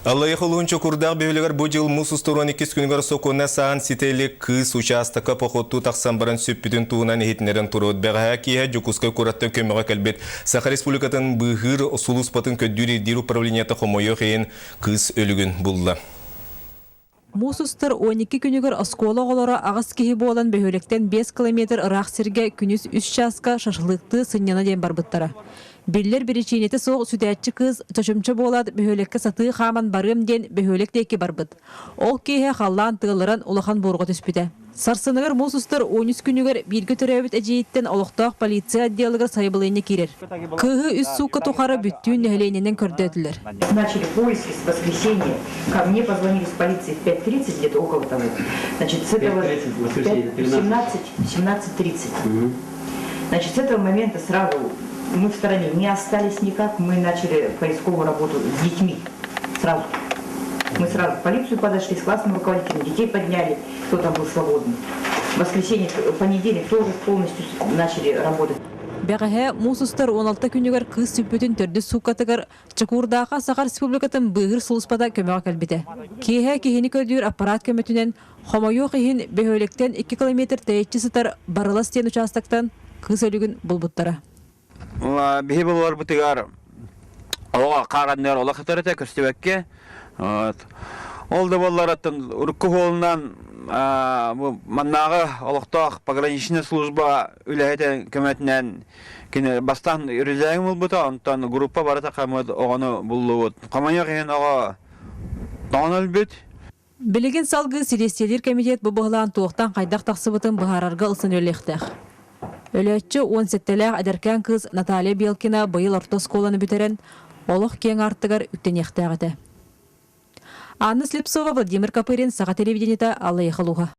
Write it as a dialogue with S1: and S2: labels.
S1: Аллайыаха улууһун Чокурдаах бөһүөлэгэр бу дьыл муус устар 12 күнүгэр сокуоннай саһаан ситэ илик кыыс учаастакка походтуу тахсан баран сүппүтүн туһунан иһитиннэрэн туруот бэҕэһээ киэһэ Дьокуускай куораттан көмөҕө кэлбит Саха Республикатын быыһыыр сулууспатын көрдүүр-ирдиир управлениета хомойуох иһин кыыс өлүгүн булла.
S2: Муус устар 12 күнүгэр оскуола оҕолоро аҕыс киһи буолан бөһүөлэктэн 5 километр ыраах сиргэ күнүс үс чааска шашлыктыы сынньана диэн барбыттара. Биллэр биричиинэтэ суох сүтээччи кыыс чочумча буолаат бөһүөлэккэ сатыы хааман барыам диэн бөһүөлэк диэки барбыт. Ол киэһэ халлаан тыалыран улахан буурҕа түспүтэ. Сарсыныгар муус устар 13 күнүгэр бииргэ төрөөбүт эдьиийиттэн олохтоох полиция отделыгар сайабылыанньа киирэр. Кыыһы үс суукка тухары бүттүүн нэһилиэнньэнэн көрдөөтүлэр.
S3: Начали поиски с воскресенья. Ко мне позвонили с полиции в 5.30, где-то около того. Значит, с этого... 17, 17.30. Значит, с этого момента сразу мы в стороне не остались никак, мы начали поисковую работу с детьми сразу. Мы сразу в полицию подошли, с классным руководителем, детей подняли, кто там был свободный. В воскресенье, в понедельник тоже полностью начали работать.
S2: Бэҕэһээ муус устар 16 күнүгэр кыыс сүппүтүн төрдүс сууккатыгар Чокуурдаахха Саха Республикатын быыһыыр сулууспата көмөҕө кэлбитэ. Киэһэ киһини көрдүүр аппараат көмөтүнэн хомойуох иһин бөһүөлэктэн 2 километр тэйиччи сытар Барылас диэн учаастактан кыыс өлүгүн булбуттара.
S4: Биһи буларбытыгар оҕо хааранныар олох ытарыта көстүбэккэ. Ол да буоллар оттон урукку суолунан маннааҕы олохтоох пограничная служба үлэһитин көмөтүнэн кини бастаан рюкзагын булбута, онтон группа барыта хамыт оҕону буллубут. Хомойуох иһин оҕо тоҥон өлбүт.
S2: Билигин салгыы Силиэстийэлиир кэмитиэт бу быһылаан туохтан хайдах тахсыбытын быһаарарга ылсан үлэлиэхтээх. Өлөөччү уон сэттэлээх эдэркээн кыыс Наталья Белкина быйыл орто оскуоланы бүтэрэн, олох киэҥ аартыгар үктэниэхтээх этэ. Анна Слепцова, Владимир Копырин, Саха телевидениета, Аллайыаха улууһа.